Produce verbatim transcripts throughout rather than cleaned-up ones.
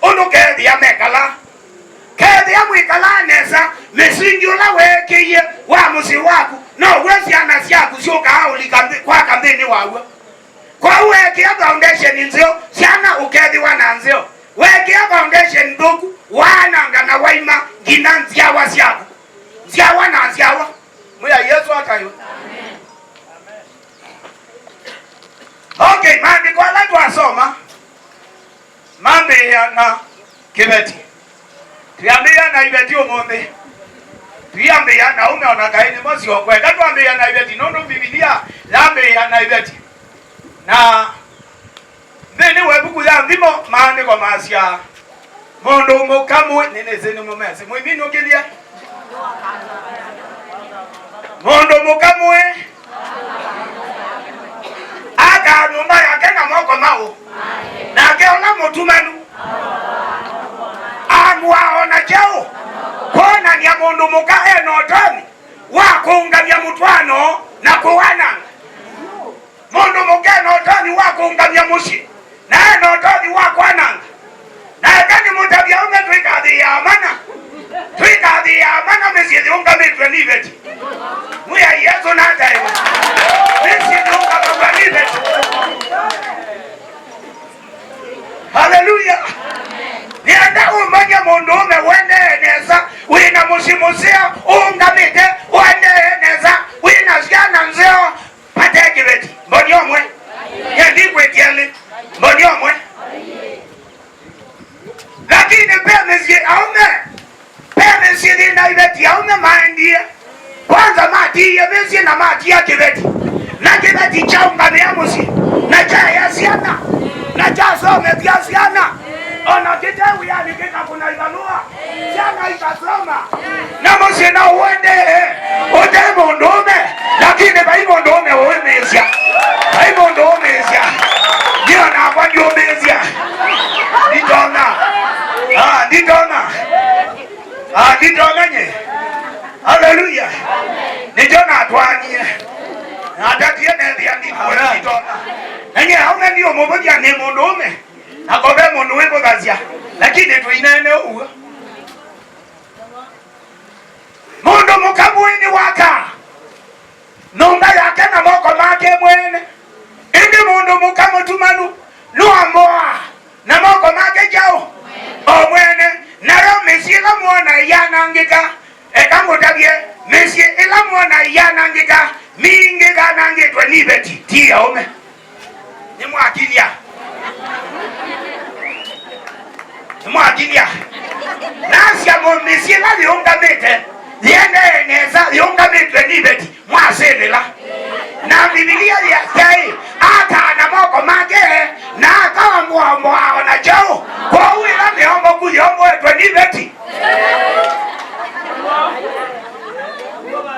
Ũndũ kethĩa mekala, kethĩa mwĩkalaa nesa, mĩsingi ũla weekĩie wa mũsyĩ waku, now'o syana syaku syũkaa ũlika nthĩ, kwaka nthĩnĩ waw'o. Kwoou weekĩa foundation nzeo, syana ũkethĩwa na nzeo. Weekĩa foundation nthũku, waananga na waima nginya nzyawa syaku, nzyawa na nzyawa. Mwĩa Yesũ ataĩwe. Okay, maandĩko ala twasoma mambĩĩa na kĩveti. Twĩambĩĩa na iveti ũmũnthĩ. Twĩambĩĩa na ũme o na kaĩ nĩmo syokweka twambĩĩa na iveti, nũndũ Mbivilia yambĩĩa na iveti. Na nthĩnĩ wa ĩvuku ya Nthimo, maandĩko masya, mũndũ mũka mũĩ, nĩnĩsĩ nĩmũmesĩ, mũiminũkĩlye. Mũndũ mũka mũĩ akaa nyũmba yake na moko maũ, nake ũla mũtumanu amũaa o na kyaũ, kwonany'a mũndũ mũka e na ũtonyi wa kũũngamya mũtwaano na kũwananga. Mũndũ mũka e na ũtonyi wa kũũngamya mũsyĩ, na e na ũtonyi wa kwananga. Na eka nĩmũtavye aũme, twĩkathĩĩaa mana. Twĩkathĩĩaa mana mĩsyĩ yĩũngamĩtw'e nĩ iveti. Mwĩai Yesũ nataĩwe. Mĩsyĩ yĩũngamaw'a nĩ iveti. Haleluya! Nĩenda ũmanye mũndũũme ũendee nesa, wĩ na mũsyĩ mũseo ũũngamĩte, ũendee nesa, wĩ na syana nzeo, vate kĩveti. Mboni ũmwe. Nye ndikwĩtya lĩ. Mboni ũmwe. Lakini ve mĩsyĩ aũme, ve mĩsyĩ yĩ na iveti aũme maendie. Kwanza matiie mĩsyĩ na matia kĩveti. Na kĩveti kyaũngamĩa mũsyĩ. Na kyaea syana. Na kyasomethya syana. O na kĩte wĩanĩ kĩkakũna ivalũa. Syana ikasoma. Na mũsyĩ no ũendee ũte mũndũũme, lakini vai mũndũũme ũũmĩĩsya. Vai mũndũ ũũmĩĩsya. Nĩ o nakwa ndiũmĩĩsya. Nditonya. Ah, nditonya. Ah, nditonya nye. Haleluya. Nĩkyo natwaanie. Natatie nethĩa ndikuona nditonya. Na nye aũme ndiũmũvũthya nĩ mũndũũme. Na ko ve mũndũ wĩvũthasya, lakini tũineene ũw'o. Mũndũ mũka mũĩ nĩwakaa nyũmba yake na moko make mwene, ĩndĩ mũndũ mũka mũtumanu nũamboaa na moko make kyaũ? O mwene. Nayo mĩsyĩ ĩla mwona ĩyanangĩka, eka ngũtavye, mĩsyĩ ĩla mwona ĩyanangĩka, mingĩ yanangĩtwe nĩ iveti, ti aũme. Nĩmwakinya? Nĩmwakinya? Nasya mo mĩsyĩ ĩla yĩũngamĩte, yĩendee nesa, yĩũngamĩtw'e nĩ iveti, mwasĩlĩla. Na Mbivilia yasyaĩ, akaa na moko make, na akaomboaomboa o na kyaũ. Kwoou ĩla mĩomboku yĩomboetwe nĩ iveti,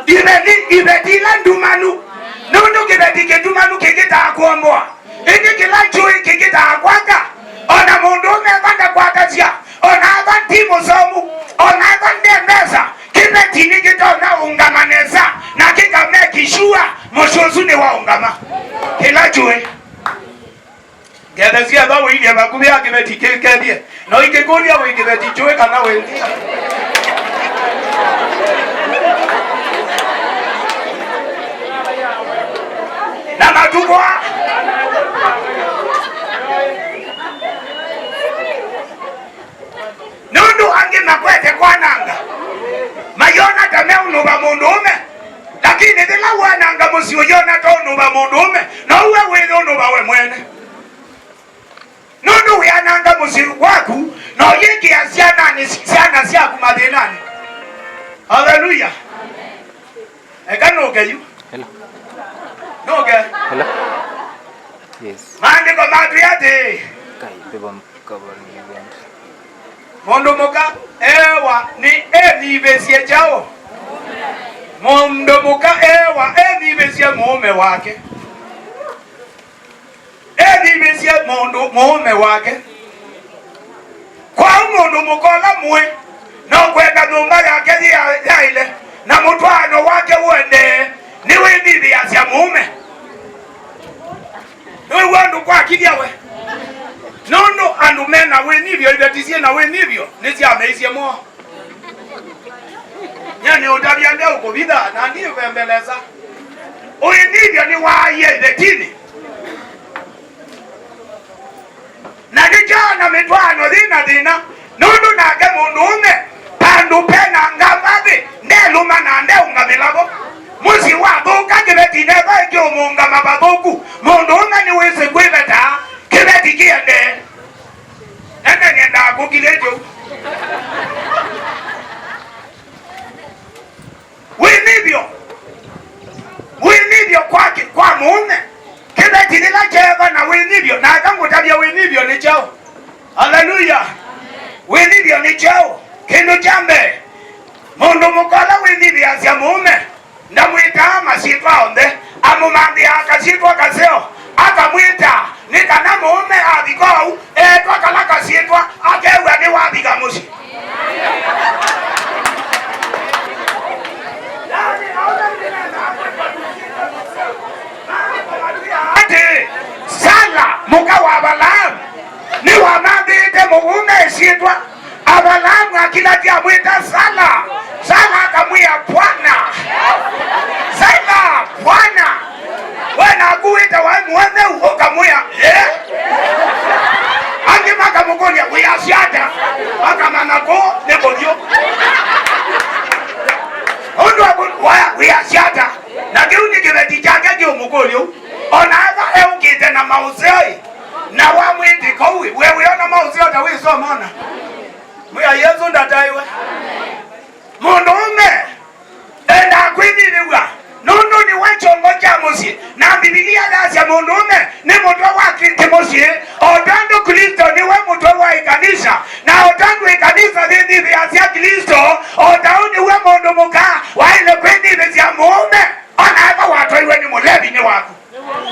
iveti, iveti ila ndumanu, nũndũ kĩveti kĩtumanu kĩkĩtaa kũomboa, ĩndĩ kĩla kyũĩ kĩkĩtaa kwaka. O na mũndũũme eva ndakwatasya, o na eva ndi mũsomu, o na eva nde mbesa, kĩveti nĩkĩtonya ũngama nesa, na kĩka make sure mũsyĩ ũsu nĩwaũngama. Kĩla kyũĩ. Ngethesie ethwa wĩilye vakuvĩ ya kĩveti kĩkethye. No ikĩkũlya wĩ kĩveti kyũĩ kana wĩ nthĩ. Na matukũ aa, nũndũ angĩ makwete kwananga, mayona ta meũnũva mũndũũme. Lakini yĩla wananga mũsyĩ ũyona ta ũnũva mũndũũme, no we wĩyũnũva we mwene. Nũndũ wĩananga mũsyĩ waku, na ũyĩkĩa syananĩ, syana syaku mathĩnanĩ. Haleluya! Eka nũke yu. Hello. Nũke. Hello. Yes. Maandĩko matwĩa atĩĩ, Kai, beba cover ni event. Mũndũ mũka ewa nĩ ethĩĩsye kyaũ? Mũndũ mũka ewa ethĩĩsye mũũme wake. Ethĩĩsye mũndũ mũũme wake. Kwoou mũndũ mũka ũla mũĩ no kwenda nyũmba yake yĩa-, yaĩle na mũtwaano wake ũendee, nĩwĩthĩĩasya mũũme. Nĩwĩw'a ũndũ kwakilya we? Nũndũ andũ me na wĩnyivyo, iveti syĩ na wĩnyivyo nĩsyameisye moo. Nyie nĩũtavya ndeũkũvitha na ndiũvembelesa. Ũĩnyivyo nĩwaaie ivetinĩ. Na nĩkyo na mĩtwaano yĩ na thĩna, nũndũ nake mũndũũme, vandũ pe na ngamba nthĩ, ndelũma na ndeũngamĩla vo. Mũsyĩ wathũka, kĩveti neva ĩkĩũmũngama vathũku. Mũndũũme nĩwĩsĩ kwĩvetaa, kĩveti kĩendee. Ene nĩendaa kũkilĩtye ũu. Wĩnyivyo. Wĩnyivyo kwa kĩ-, kwa mũũme. Kĩveti yĩla kyeeva na wĩnyivyo, naka ngũtavya wĩnyivyo nĩ kyaũ. Aleluya. Wĩnyivyo nĩ kyaũ. Kĩndũ kya mbee, mũndũ mũka ũla wĩnyivĩasya mũũme, ndamwĩtaa masyĩtwa onthe, amũmanthĩaa kasyĩtwa kaseo, akamwĩta, nĩ kana mũũme avika ũu, eetwa kala kasyĩtwa, akew'a nĩwavika mũsyĩ. Atĩĩ, Sala, mũka wa Avalaamu, nĩwamanthĩĩte mũũme ĩsyĩtwa. Avalaamu akilatya amwĩta Sala. Sala akamwĩa, "Bwana." Sala, "Bwana." We naku wĩtawa mũtheu ũkamwĩa, "Ĩĩ." Angĩ makamũkũlya, "Wĩasya ata?" Makamanya kũũ nĩ kũthyũ. Ũndũ wa kũ-, wa, wĩasya ata? Na kĩu nĩ kĩveti kyake kĩũmũkũlya ũu. O na ethwa eũkĩte na maũseo-ĩ, na wamwĩtĩka ũu-ĩ, we wĩona maũseo ta wĩsomona. Mwĩa Yesũ ndataĩwe. Mũndũũme endaa kwĩnyivĩw'a, nũndũ nĩwe kyongo kya mũsyĩ, na Mbivilia yasya mũndũũme nĩ mũtwe wa kĩ-, kĩmũsyĩ, o tondũ Klĩsto nĩwe mũtwe wa ĩkanisa, na o tondũ ĩkanisa yĩnyivĩasya Klĩsto, o ta ũu nĩw'o mũndũ mũka waĩle kwĩnyivĩsya mũũme, o na ethwa watwaiwe nĩ mũlevi nĩ waku.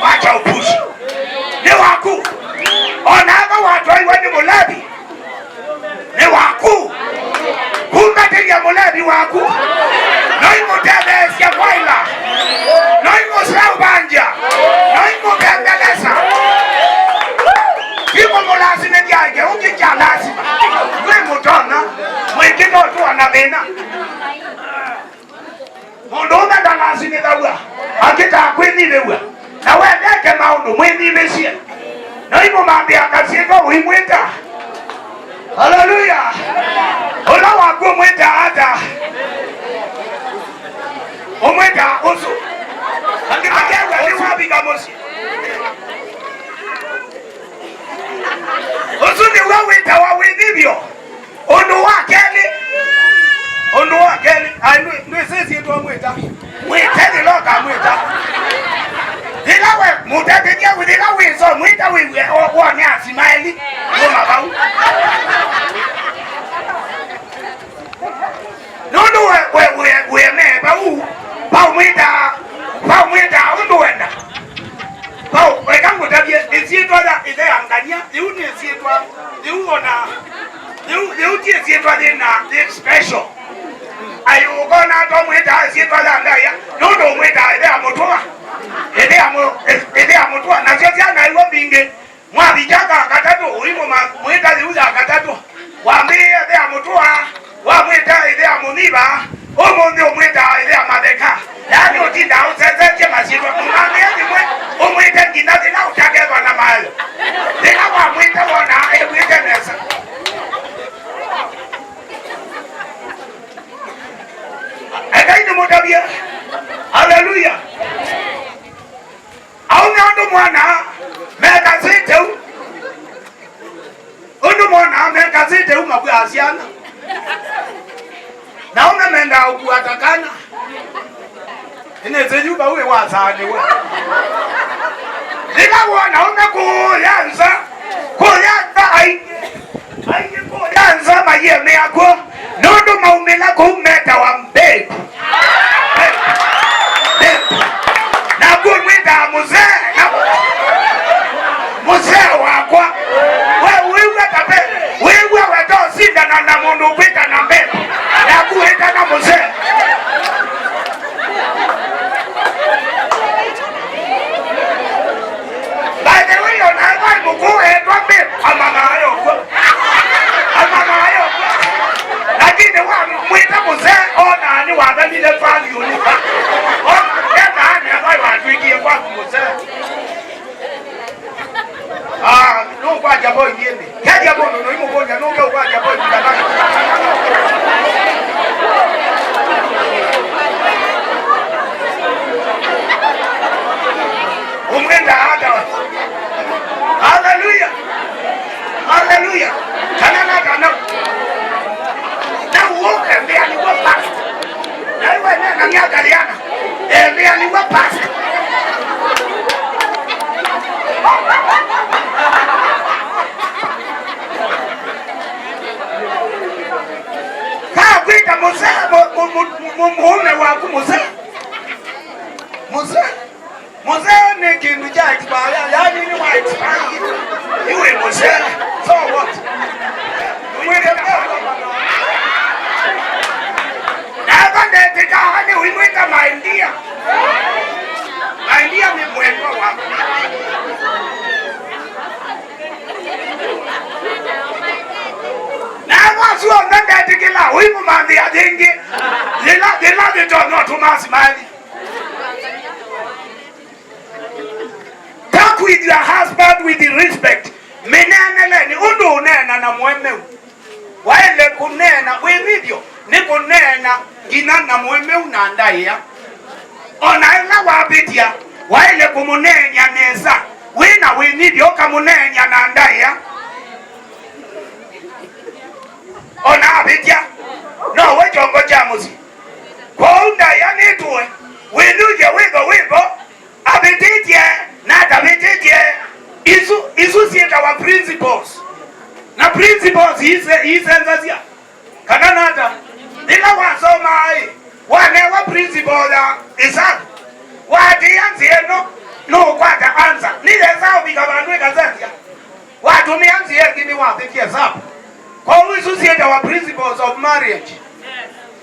Wacha upuzi. Nĩ waku. O na ethwa watwaiwe nĩ mũlevi, nĩ waku. Kumbatĩlya mũlevi waku. Noimũtetheesya kwaĩla. Noimũseũvangya. Noimũthengelesa. Ti kũmũlasimĩthya kĩu kĩ kya lasima. Mwĩ mũtonya. Mwĩkĩte ũtũa na thĩna. Mũndũũme ndalasimĩthaw'a, akĩtaa kwĩnyivĩw'a. Na we ndeke maũndũ, mwĩnyivĩsye. Noimũmambĩa kasyĩtwa ũimwĩta. Haleluya! Ũla waku ũmwĩtaa ata? Ũmwĩtaa ũsu. Angĩ makew'a nĩwavika mũsyĩ. Ũsu nĩw'o wĩtawa wĩnyivyo. Ũndũ wa kelĩ, ũndũ wa kelĩ, ai, ndwĩ-, ndwĩsĩ syĩtwa mwĩta. Mwĩte yĩla ũkamwĩta. Yĩla we mũtatĩthya, yĩla wĩso mwĩta wĩw'e, o-, wone asimaeli, yũma vau. Nũndũ we, we, we, wĩemee vau, vau mwĩta, vau mwĩta ũndũ wenda. Vau, eka ngũtavye, ĩsyĩtwa ya ĩthe ya ngania, yĩu nĩ ĩsyĩtwa, yĩu ona Yĩu, yĩu ti ĩsyĩtwa yĩ na, yĩ special. Ai, ũkona twamwĩtaa ĩsyĩtwa ya ndaĩa, nũndũ ũmwĩtaa ĩthe ya mũtũa. Ĩthe ya mũ-, ĩ-, ĩthe ya mũtũa. Nasyo syana iw'o mbingĩ, mwavikya ka katatũ, ũimũma-, mwĩta yĩu ya katatũ. Wambĩĩe ĩthe ya mũtũa, wamwĩta ĩthe ya mũnyiva, ũmũnthĩ ũmwĩtaa ĩthe ya matheka. Yaani ũtindaa ũsesetye masyĩtwa, mũmambĩe yĩmwe, ũmwĩte nginya yĩla ũtakethwa na mayo. Yĩla wamwĩta wonaa ew'ĩte nesa. Ekai nĩmũtavye. Haleluya. Aũme ũndũ mwonaa mekasĩte ũu. Ũndũ mwonaa mekasĩte ũu mavw'aa syana. Na aũme mendaa ũkua ta kana. Ĩnĩsĩ yu vau ĩwasaanĩwe. Yĩla wona aũme kũũya nza, kũũya nza aingĩ. Aingĩ kũũya nza mayĩemea kw'o, nũndũ maumĩla kũu metawa mbĩku. Mbĩku. Naku ũmwĩtaa mũsee, na mũsee wakwa. We wĩw'a ta ve, wĩw'a we to sindana na mũndũ ũkwĩtana mbĩku. Naku wĩtana mũsee. By the way, ona ethwa mũkũũ etwa mbĩku, ama Mũndũ nũimũkũlya nũke ũkwatya pointi kana. Ũmwenda ata? Haleluya! Haleluya! Kana nata nau? Nau ũke mbĩa nĩw'o pastor. Na iwe nena nĩ akaliana. Embĩa nĩw'o pastor. Kakwĩta mũsee, mũ-, mũ-, mũ-, mũ-, mũũme waku mũsee. Mũsee. Mũsee nĩ kĩndũ kya expire, yaani nĩ wa expire. Iwe mũsee. So what? Mwĩre nava ndetĩkaa nĩ ũimwĩta my dear. My dear nĩ mwendwa waku. Na asu onthe ndetĩkĩla ũimũmanthĩa yĩngĩ yĩla, yĩla yĩtonya ũtũma smile. Talk with your husband with respect. Mĩneeneleni ũndũ ũneena na mũemeu. Waĩle kũneena wĩnyivyo nĩ kũneena nginya na mũemeu na ndaĩa. O na ĩla wavĩtya, waĩle kũmũneeny'a nesa wĩ na wĩnyivyo, ũkamũneeny'a na ndaĩa. O na avĩtya, nowe kyongo kya mũsyĩ. Kwoou ndaĩa nĩtũe, wĩnyuvyo wĩvo wĩvo. Avĩtĩtye na atavĩtĩtye, isu, isu syĩtawa principles. Na principles iise-, iisenzasya. Kana nata? Yĩla wasomaa-ĩ, wanewa principle ya ĩsavu, waatĩĩa nzĩa ĩno, nũũkwata answer. Nĩyesa ũvika vandũ ĩkasenzya. Watũmĩa nzĩa ĩngĩ nĩwavĩtye ĩsavu. Kwoou isu syĩtawa principles of marriage,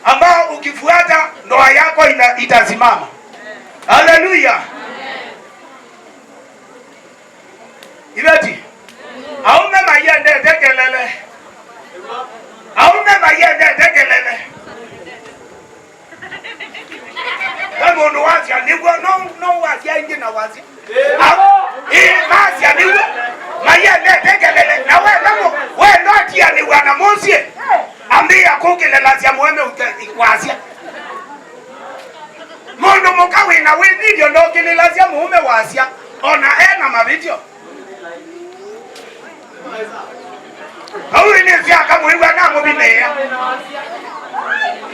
ambao ukifuata ndoa yako ina-, itasimama. Haleluya! Iveti, aũme maiendete kelele. Aũme maiendete kelele. Ve mũndũ wasya nĩw'o, no, no wasya ĩngĩ na wasya. Ĩĩ, masya nĩw'o. Maiendete kelele. Na wenda mũ-, wenda ũtianĩw'a na mũsyĩ, ambĩĩa kũkĩlĩlasya mũũme ũte kwasya. Mũndũ mũka wĩ na wĩnyivyo ndokĩlĩlasya mũũme wasya, o na e na mavĩtyo. Vau nĩsya akamwĩw'a namũvinĩĩa.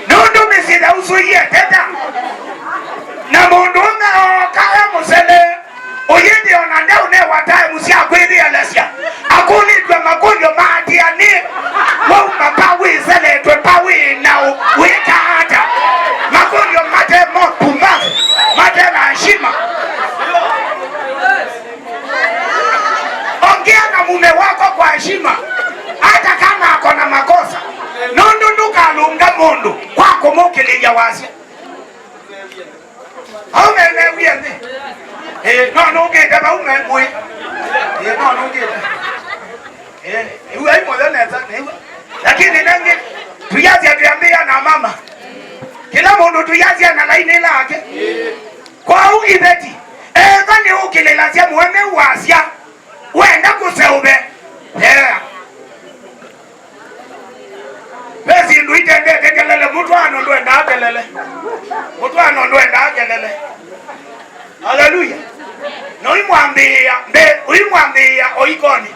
Nũndũ mĩsyĩ ya ũsu ĩeteta. Na mũndũũme ooka e mũsele, ũyĩthĩ o na ndeũnewa taimu sya kwĩyĩelesya. Akũlĩtw'e makũlyo maatĩanĩe, wauma pa, wĩseletwe pa, wĩ naũ, wĩkaa ata? Makũlyo mate mo pumbavu, mate na heshima. Ongea na mume wako kwa heshima, hata kama ako na makosa, nũndũ ndũkalũnga mũndũ kwa kũmũkĩlĩlya wasya. Aũme newie nthĩ. Ĩĩ, no nũngĩte vau me mwĩ. Ĩĩ, no nũngĩte. Ĩĩ, ĩu ai mũyo nesa, nĩw'o. Lakini nengĩ, tuyasya twĩambĩĩa na mama. Kĩla mũndũ tuyasya na lainĩ lake. Kwoou iveti, ethwa nĩũkĩlĩlasya mũemeu wasya, wenda kũseũve, yeah. Ve syĩndũ itendete kelele, mũtwaano ndwendaa kelele. Mũtwaano ndwendaa kelele. Haleluya. Na ũimwambĩĩa, mbe, ũimwambĩĩa o ikoni.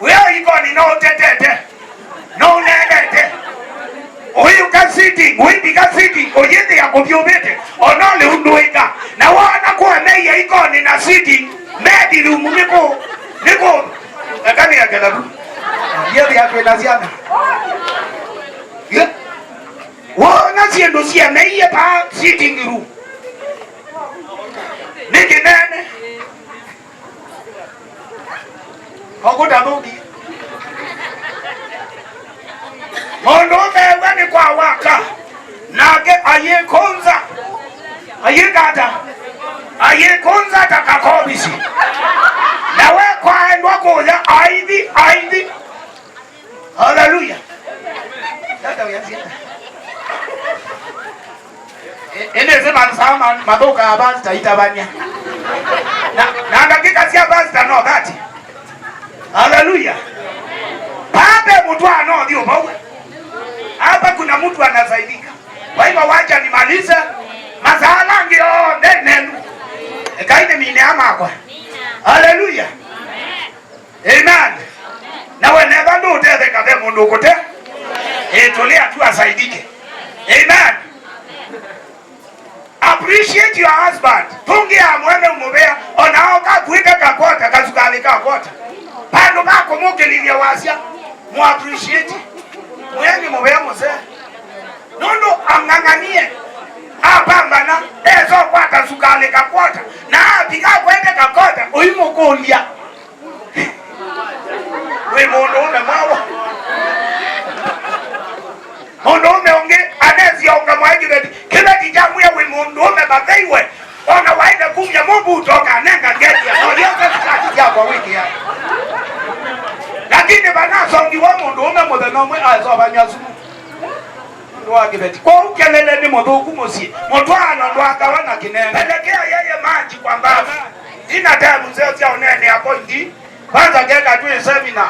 Wĩ o ikoni no ũtetete, no ũneenete. Ũyũka sitting, ũivika sitting, ũyĩthĩa kũvyũvĩte, o no lĩu ndũĩka. Na woona kũemeie ikoni na sitting, bedroom nĩkũ, nĩkũ, eka nĩekela vu. Yĩthĩa twĩ na syana. Ye. Woona syĩndũ siemeie vaa sitting room. Nĩ kĩnene. Oku ta nũthi. Mũndũ ũmew'a nĩ kwa waka, nake ayĩkũnza. Ayĩka ata? Ayĩkũnza ta kakovisi. Na we kwaendwa kũya aithi, aithi. Haleluya. Tata ũyasya. Ĩndĩ ĩsĩ masaa ma-, mathũkaa pastor itavany'a. Na, na ndakĩka sya pastor no thirty. Haleluya. Mũtwaano ũthiũ vau. Hapa kuna mtu anasaidika. Kwa hivyo wacha nimalize. Masaa ala angĩ onthe nenu. Ekai nĩmine amakwa. Haleluya. Amen. Na we neva ndũũtetheka ve mũndũ ũkũte. Ĩtũlĩa tu asaidike. Amen. Appreciate your husband. Tũngĩa mũemeu mũvea, ona oka akuĩte kakwota, kasukalĩ ka kwota. Vandũ va kũmũkĩlĩlya wasya, mũ appreciate. Mwĩeni mũvea mũsee. Nũndũ ang'ang'anie, apambana, esa ũkwata sukalĩ kakwota, na avika akwete kakwota, ũimũkũlya. Wĩ mũndũũme mwawa. Mũndũũme ũngĩ anesia ũngamwae kĩveti. Kĩveti kyamwĩa wĩ mũndũũme matheiwe. Ona waĩle kumya mũvuto ũkanenga ngetia. No yote sikati syakwa wĩkĩa. Lakini vanasongiwa mũndũũme mũthenya ũmwe aesovany'a sumu. Nũndũ wa kĩveti. Kwoou kelele nĩ mũthũku mũsyĩ. Mũtwaano ndwakawa na kĩnene. Pelekea yeye maji kwa mbavu. Ina time nzeo sya ũneenea pointi. Kwanza ngeka twĩ seminar.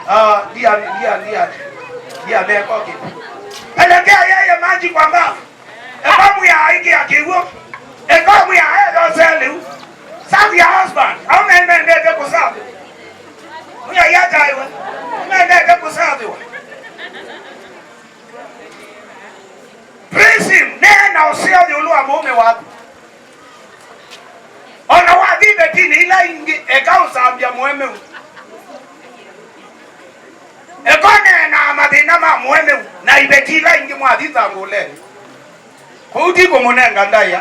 Ah, ndia, ndia, ndia. Ndia meko kĩndũ. Pelekea yeye maji kwa mbavu. Eka mwĩaa ĩkĩa kĩw'ũ. Eka mwĩaa eyose lĩu. Serve your husband. Au me mendete kũsavĩwa. Mwĩai ataiwe. Mendete kũsavĩwa. Praise him. Neena ũseo ĩũlũ wa mũũme waku. Ona wathi ivetinĩ ila ingĩ, eka ũsambya mũemeu. Eka ũneenaa mathĩna ma mũemeu na iveti ila ingĩ mwathi nthangũũlenĩ. Kũu ti kũmũnenga ndaĩa.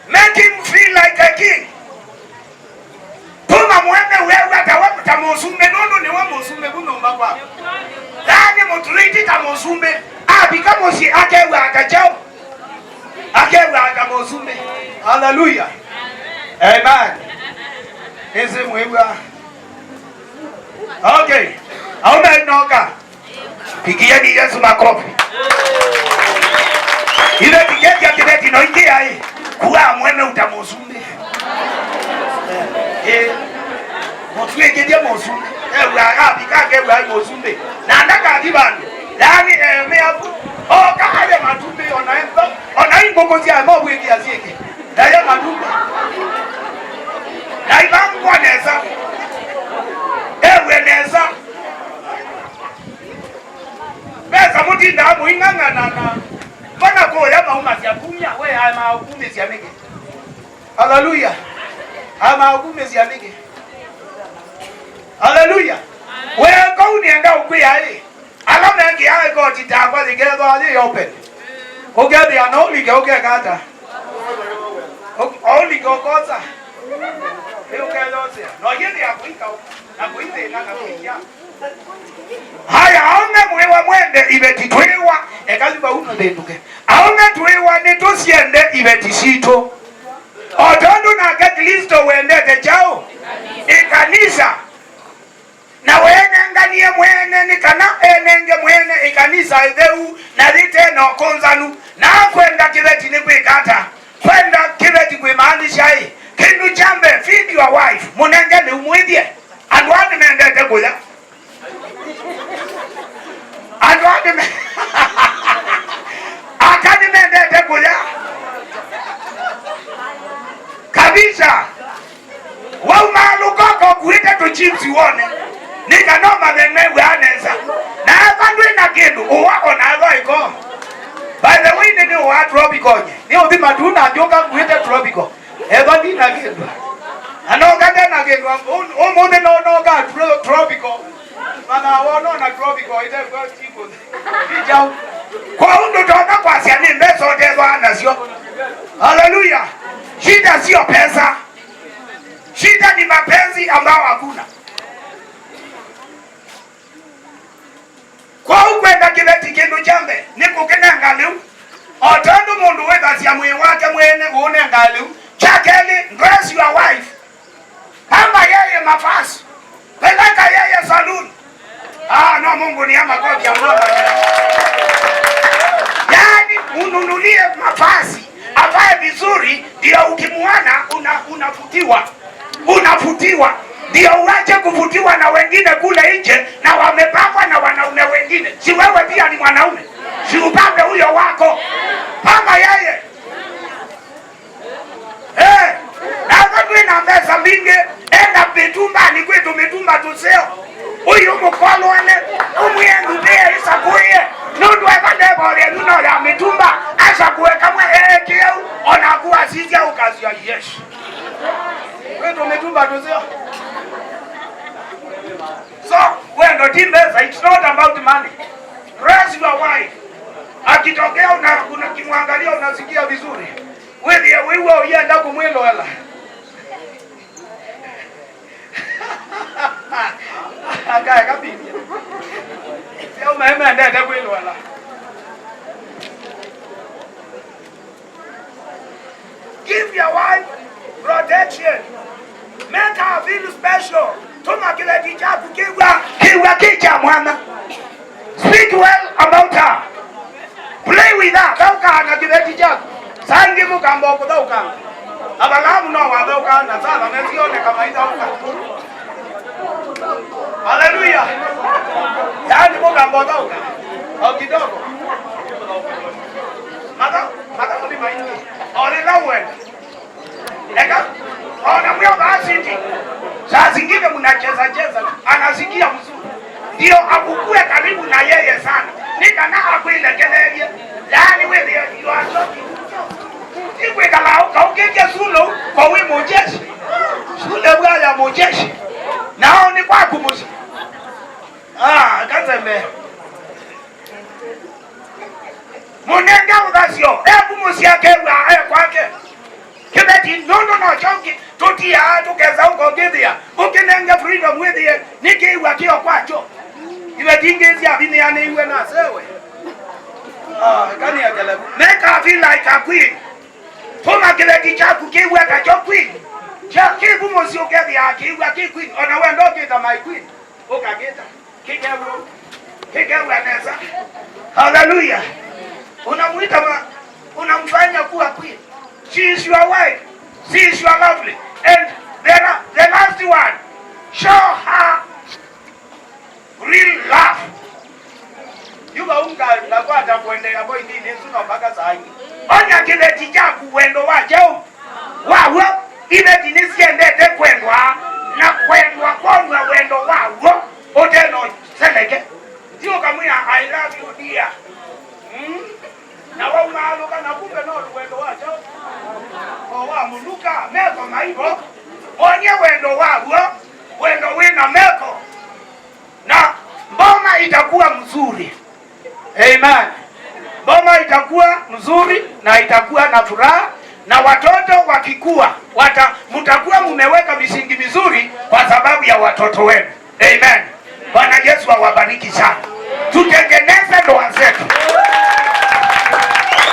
Make him feel like a king. Tuma mũemeu ew'a ta we, ta mũsumbĩ, nũndũ nĩwe mũsumbĩ vu nyũmba kwaku. Yaani mũtreat ta mũsumbĩ. Avika mũsyĩ akew'aa ta kyaũ? Akew'aa ta mũsumbĩ. Haleluya. Amen. Ĩsĩ mwĩw'a. Okay. Aume noka. Pigieni Yesu makofi. Iveti kĩtia kĩveti no ingĩ yaĩ. Kua mũemeu ta mũsumbĩ. Eh, eh. Mũtwĩkĩthye mũsumbĩ. Ew'aa avika akew'aa mũsumbĩ. Na ndakathi vandũ. Yaani, eh, me avu. Oka ale matumbĩ ona ethwa. Ona ingũkũ sya mobwĩkĩa syĩkĩ. Ndaye matumbĩ. Na ivangwa nesa. Ewe nesa. Mbesa mũtindaa mũing'ang'ana na mbona kũya maumasya kumya, we aemaa ũkumĩsya nĩkĩ? Haleluya! Aemaa ũkumĩsya nĩkĩ? Haleluya! We kau nĩenda ũkwĩa ĩ, ala mekĩaa ĩkoti takwa yĩkethwa yĩ open, ũkethĩa no ũlike ũkeka ata? Ũ-, o ũlike ũkosa. Ĩ ũkethosea. No yĩthĩa kũika na kũithĩna na kũiya. Haya, aũme mwĩwa mwende iveti twĩwa, eka yu vau mũthĩndũke. Aũme twĩwa nĩtũsyende iveti sitũ. O tondũ nake Klĩsto wendete kyaũ? Ĩkanisa. Na weenenganie mwene nĩ kana enenge mwene ĩkanisa ĩtheu na yĩte na ũkũnzanu. Na kwenda kĩveti nĩ kwĩka ata? Kwenda kĩveti kwĩmaanisha ĩ? Kĩndũ kya mbee, feed your wife. Mũnenge lĩu mwĩthye. Andũ aa nĩmendete kũya. Andũ aa nĩme-, aka nĩmendete kũya. Kabisa. Waumaalũka ũkokuĩte tũchips wone. Nĩ kana ũmanye mew'aa nesa. Na ethwa ndwĩ na kĩndũ, ũwa o na ethwa ĩko. By the way, nĩ nĩ ũwa Tropical nye. Nĩ ũthi matu na njũka nguĩte Tropical. Ethwa ndi na kĩndũ. Na noka nde na kĩndũ. Ũ-, ũmũnthĩ no noka Tro-, Tropical. Mana wona na Tropical ĩte kwa chipo. Ijau. Kwa ũndũ tona kwasya nĩ mbesa ũtethwa nasyo. Haleluya. Shida sio pesa. Shida ni mapenzi ambao hakuna. Kwoou kwenda kĩveti kĩndũ kya mbee nĩ kũkĩnenga lĩu, o tondũ mũndũ wĩthasya mwĩĩ wake mwene ũũnenga lĩu. Kya kelĩ, dress your wife. Pamba yeye mavazi. Peleka yeye saloon. Ah, no, Mungu ni ama kofi ya mama. Yaani, ununulie mavazi, avae vizuri, ndio ukimuona una-, unavutiwa. Unavutiwa. Ndio uache kuvutiwa na wengine kule nje na wamepakwa na wanaume wengine. Si wewe pia ni mwanaume? Si upambe huyo wako? Pamba yeye. Eh, nawe twĩ na mbesa mbingĩ, enda mĩtumbanĩ kwĩ tũmĩtumba tũseo. Ũyũ mũkolwane, ũmwĩe ndũvĩe ĩsakũĩe, nũndũ eka level yenyu no ya mĩtumba, asakũe kamwe eekĩeu, o naku wasisya ũkasya, "Yes." Kwĩ tũmĩtumba tũseo. So, wendo ti mbesa, it's not about money. Dress your wife. Akitokea una-, unakimwangalia, unasikia vizuri. Wĩthĩe wĩw'a ũyenda kũmwĩloela. Akaeka Biblia. Sya ũme mendete kwĩloela. Give your wife protection. Make her feel special. Tũma kĩveti kyaku kĩw'a, kĩw'a kĩ kya mwana. Speak well about her. Play with her. Thaũkaa na kĩveti kyaku. Saa ingĩ mũkamba o kũthaũkanga. Avalaamu no wathaũkaa na Sala, na sioneka maithaũka. Haleluya! Yaani mũkamba ũthaũka o kidogo. Matha-, mathaũ nĩ maingĩ. O lĩla ũenda. Eka, ona mwĩo vaasiti, saa zingine mnacheza cheza tu, anasikia mzuri. Ndio akukue karibu na yeye sana. Ni kana akwĩlekelelye. Yaani wĩthĩe, you are talking. Ikwĩkala ũkaũkĩtye sule, kwa wĩ mũjeshi. Sule bwa ya mũjeshi. Nao nĩ kwaku mũsyĩ. Ah, katembe. Mũnenge ũthasyo, ekumũsya kew'a e kwake. Kĩveti nũndũ nokyo kĩ-, tũtiaa tũkesa ũkokĩthĩa, ũkĩnenge freedom wĩthĩe nĩkĩĩw'a kĩo kwakyo. Iveti ingĩ syavinyĩanĩiw'e na sewe. Ah, kani akelevu. Make her feel like a queen. Tũma kĩveti kyaku kĩw'e takyo queen. Kya kĩkumũsya ũkethĩa kĩw'a kĩ queen. Ona wenda ũkĩta my queen. Ũkakĩta. Kĩkew'a, kĩkew'a nesa. Hallelujah. Unamuita ma-, unamfanya kuwa queen. She is your wife. She is your lovely. And the la-, the last one, show her real love. Yuka unga nakwata kuendelea boy ndini nsuno mpaka saa hii. Onya kĩveti kyaku wendo wa cheo. Waw'o, iveti nĩsyendete kwendwa, na kwendwa kwonw'a wendo waw'o ũte na ũseleke. Ti ũkamwĩa, "I love you, dear." Mm? Na waumaalũka na kumbe no wendo wa kyaũ? O wa mũnuka, meko maivo. Wony'e wendo waw'o, wendo wĩ na meko. Na boma itakuwa mzuri. Amen. Boma itakuwa mzuri na itakuwa na furaha, na watoto wakikua, wata-, mtakuwa mumeweka misingi mizuri kwa sababu ya watoto wenu. Amen. Bwana Yesu awabariki sana. Tutengeneze ndoa zetu.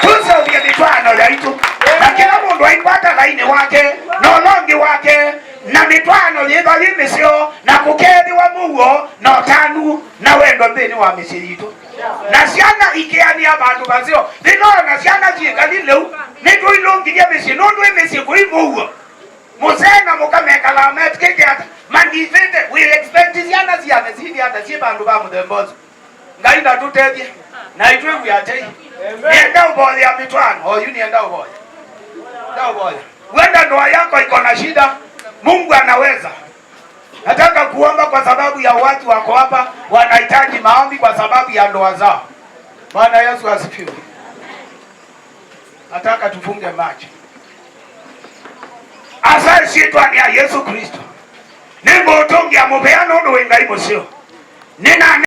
Tuseũvye mĩtwaano yaitũ. Na kĩla mũndũ aikwata lainĩ wake, na ũla ũngĩ wake, na mĩtwaano yĩva yĩ mĩseo, na kũkeethĩwa mũuo, na ũtanu, na wendo nthĩnĩ wa mĩsyĩ yitũ. Na syana ikĩanĩa vandũ vaseo. Thĩna na syana syĩkali lĩu, nĩtũilũngilye mĩsyĩ, nũndũ ĩ mĩsyĩ kũi mũuo. Mũsee na mũka mekalaa metikĩte ata? Mandithĩte, we expect syana syane syĩthĩ ata syĩ vandũ va mũthemba ũsu? Ngai ndatũtethye, na itwĩw'e atei. Amen. Nĩenda ũvoya mĩtwaano, oyu nĩenda ũvoya. Nenda ũvoya. Huenda ndoa yako iko na shida, Mungu anaweza. Nataka kuomba kwa sababu ya watu wako hapa, wanahitaji maombi kwa sababu ya ndoa zao. Bwana Yesu asifiwe. Nataka tufunge macho. Asa ĩsyĩtwanĩ ya Yesu Kristo, nĩngũũtũngĩa mũvea nũndũ wĩ Ngai mũseo. Nĩna